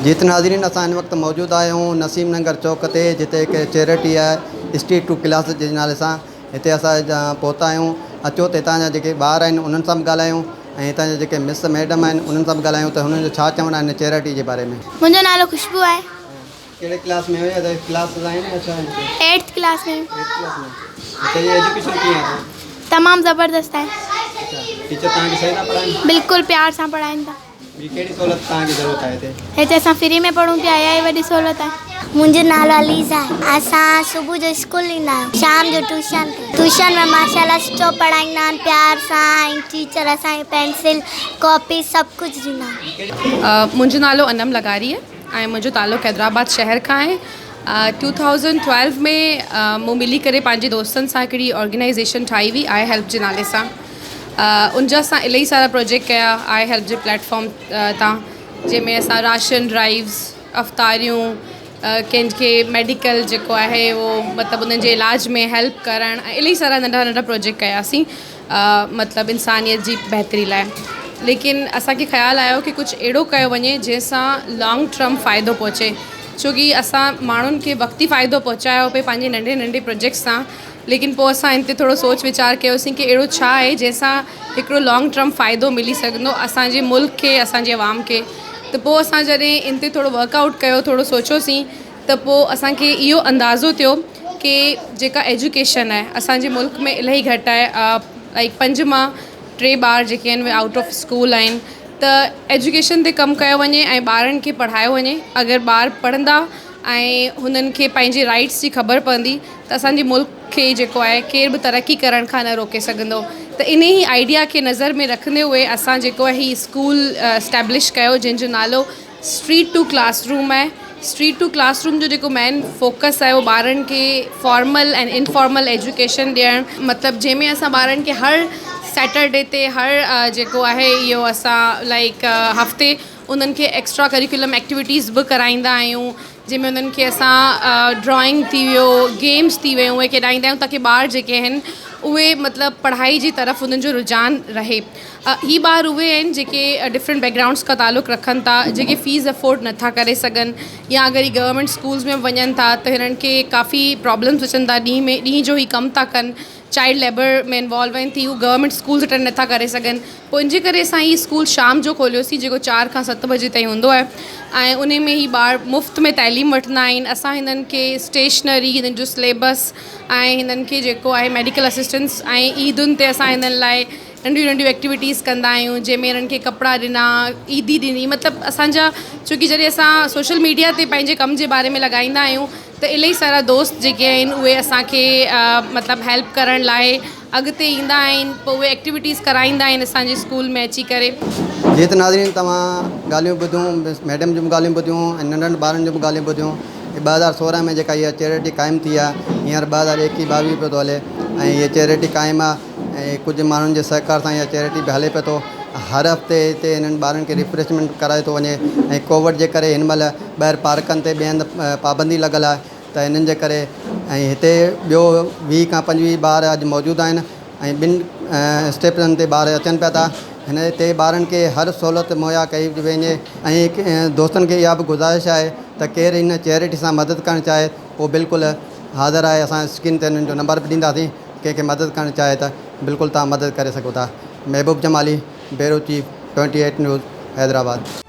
جي ته ناظرين اسان هن وقت موجود آهيون نسيم ننگر چوڪ تي جتي هڪ چيرٽي آهي اسٽريٽ ٽو ڪلاس جي نالي سان هتي اسان پهتا آهيون اچو ته هتان جا جيڪي ٻار آهن انهن سان به ڳالهايون ۽ هتان جا جيڪي مس ميڊم آهن انهن سان به ڳالهايون ته هنن جو ڇا چوڻ آهي هن چيرٽي جي باري ۾. منهنجو نالو خوشبو آهي. ڪهڙي ڪلاس ۾ آهيو يا ڪلاس آهن يا ڇا آهن؟ Eighth class ۾. ايٽٿ ڪلاس ۾ هتي جي ايجوڪيشن ڪيئن آهي؟ تمام زبردست آهي. اڇا ٽيچر توهان کي صحيح ٿا پڙهائين؟ بلڪل پيار سان پڙهائين ٿا. ٻي ڪهڙي سهولت توهان کي ضرورت آهي هتي؟ هتي اسان فري ۾ پڙهون پيا اها ئي وڏي سهولت آهي. منهنجو نالو عليزا آهي. اسان صبح جو اسڪول ايندا آهيون شام جو ٽيوشن تي. ٽيوشن ۾ ماشاءالله سٺو پڙهائيندا آهن پيار سان ۽ ٽيچر اسان کي پينسل ڪاپي سڀ ڪجهه ڏيندا آهن. منهنجو نالو انم لغاري آهي ۽ منهنجو تعلق حيدرآباد شهر کان آهي. ٽو ٿائوزنڊ ٽويلو ۾ مون ملي ڪري پنهنجي دوستن سان هڪڙي آرگنائيزيشن ٺاهي هئي I help جي نالي سان. ان جا اسان الاهي سارا پروجيڪٽ ڪيا I help جي پليٽ فارم تان جنهن ۾ اسان راشن ڊرائيوز افطاريون ڪنهن کي ميڊيڪل جيڪو آهي اهو مطلب انهن جي علاج ۾ هيلپ ڪرڻ ۽ الاهي سارا ننڍا ننڍا پروجيڪٽ ڪياسين مطلب انسانيت جي بهتري لاء ليڪن اسانکي خيال آيو ڪه ڪجهه اهڙو ڪيو وڃي جنهن سان لانگ ٽرم فائدو پهچي ڇو ڪه اسان ماڻهن کي وقتي فائدو پهچايو پئي پنهنجي ننڍي ننڍي پروجيڪٽ سان ليڪن پوء اسان ان تي ٿورو سوچ ويچار ڪيوسين ڪي اهڙو ڇا آهي جنهن سان هڪڙو لانگ ٽرم فائدو ملي سگهندو اسان جي ملڪ کي اسان جي عوام کي ته پوء اسان جڏهن ان تي ٿورو ورڪ آئوٽ ڪيو ٿورو سوچيوسين ته پوء اسان کي اهو اندازو ٿيو ڪي جيڪا ايجوڪيشن آهي اسان جي ملڪ ۾ الاهي گهٽ آهي لائيڪ پنج مان ٽي ٻار جيڪي آهن اهي آئوٽ آف اسڪول آهن ته ايجوڪيشن تي ڪم ڪيو وڃي ۽ ٻارن کي پڙهايو وڃي اگر ٻار پڙهندا ۽ هنن کي پنهنجي رائيٽس جي خبر پوندي ته اسان جي ملڪ کي جيڪو آهي ڪير به ترقي ڪرڻ کان نه روڪي سگهندو ته انهي ئي آئيڊيا کي نظر ۾ رکندي هوئي اسان جيڪو آهي هي اسڪول اسٽيبلش ڪيو جنهن جو نالو اسٽريٽ ٽو ڪلاس روم آهي اسٽريٽ ٽو ڪلاس روم جو جيڪو مين فوڪس آهي اهو ٻارن کي فارمل ۽ انفارمل ايجوڪيشن ڏيڻ مطلب جنهن ۾ اسان ٻارن کي هر سيٽرڊي تي هر جيڪو آهي اهو اسان لائيڪ هفتي انهن کي ايڪسٽرا ڪريڪولم ايڪٽيوٽيز به ڪرائيندا آهيون جنهن ۾ انهن کي اسان ڊرائنگ ٿي ويو گيمز ٿي ويون اهي کيڏائيندا آهيون تاڪه ٻار جيڪي آهن اهي مطلب پڙهائي جي طرف انهن جو رجحان رهي هي ٻار اهي آهن جيڪي ڊفرنٽ بيڪ گرائونڊس کان تعلق رکن ٿا جيڪي فيس افورڊ نٿا ڪري سگهن يا اگر هي گورنمينٽ اسڪولز ۾ وڃن ٿا ته هنن کي ڪافي پرابلمس اچن ٿا ڏينهن ۾ ڏينهن جو هي ڪم ٿا ڪن چائلڊ ليبر ۾ انوالو آهن ٿي هو گورنمينٽ اسڪولز اٽينڊ نٿا ڪري سگهن پوء ان جي ڪري اسان هي اسڪول شام جو کوليوسين جيڪو چار کان ست بجي تائين هوندو آهي ۽ ان ۾ هي ٻار مفت ۾ تعليم وٺندا آهن اسان هنن کي اسٽيشنري هنن جو سليبس ۽ هنن کي جيڪو آهي ميڊيڪل اسسٽنس ۽ عيدن تي اسان هنن لاء ننڍيون ننڍيون ايڪٽيوٽيز ڪندا آهيون جنهن ۾ هنن کي ڪپڙا ڏنا عيدي ڏني مطلب اسان جا ڇو ڪي جڏهن اسان سوشل ميڊيا تي پنهنجي ڪم جي باري ۾ لڳائيندا آهيون ته الاهي سارا دوست جيڪي آهن اهي اسان کي مطلب هيلپ ڪرڻ لاء اڳتي ايندا آهن پوء اهي ايڪٽيوٽيز ڪرائيندا آهن اسان جي اسڪول ۾ اچي ڪري. جي ته ناظرين توهان ڳالهيون ٻڌيون ميڊم جون به ڳالهيون ٻڌيون ۽ ننڍن ٻارن جون به ڳالهيون ٻڌيون 2016 ۾ جيڪا اها چيرٽي قائم ٿي آهي هينئر 2021 22 پيو ٿو هلي ۽ هيء چيرٽي قائم آهي ۽ ڪجهه ماڻهن جي سهڪار سان اها چيرٽي به هلي پئي ٿو هر هفتي هتي هنن ٻارن کي ريفريشمينٽ ڪرائي ٿو وڃي ۽ ڪووڊ جي ڪري هن مهل ٻاهر پارڪن تي ٻين هنڌ پابندي لڳل آهي ته هنن جي ڪري ۽ هتي ٻيو 20 کان 25 ٻار اڄ موجود آهن ۽ ٻن اسٽيپن تي ٻار اچن پيا ٿا هن هتي ٻارن کي هر سهولت مهيا ڪئي وڃي ۽ دوستن کي اها به گذارش آهي ته ڪير هن چيرٽي سان مدد ڪرڻ چاهي اهو بلڪل حاضر آهي اسان اسڪرين تي هنن جو نمبر به ڏينداسين ڪنهن کي مدد ڪرڻ چاهي ته بلڪل توهان مدد ڪري سگهو ٿا. Mehboob Jamali, bureau chief, twenty eight news, Hyderabad.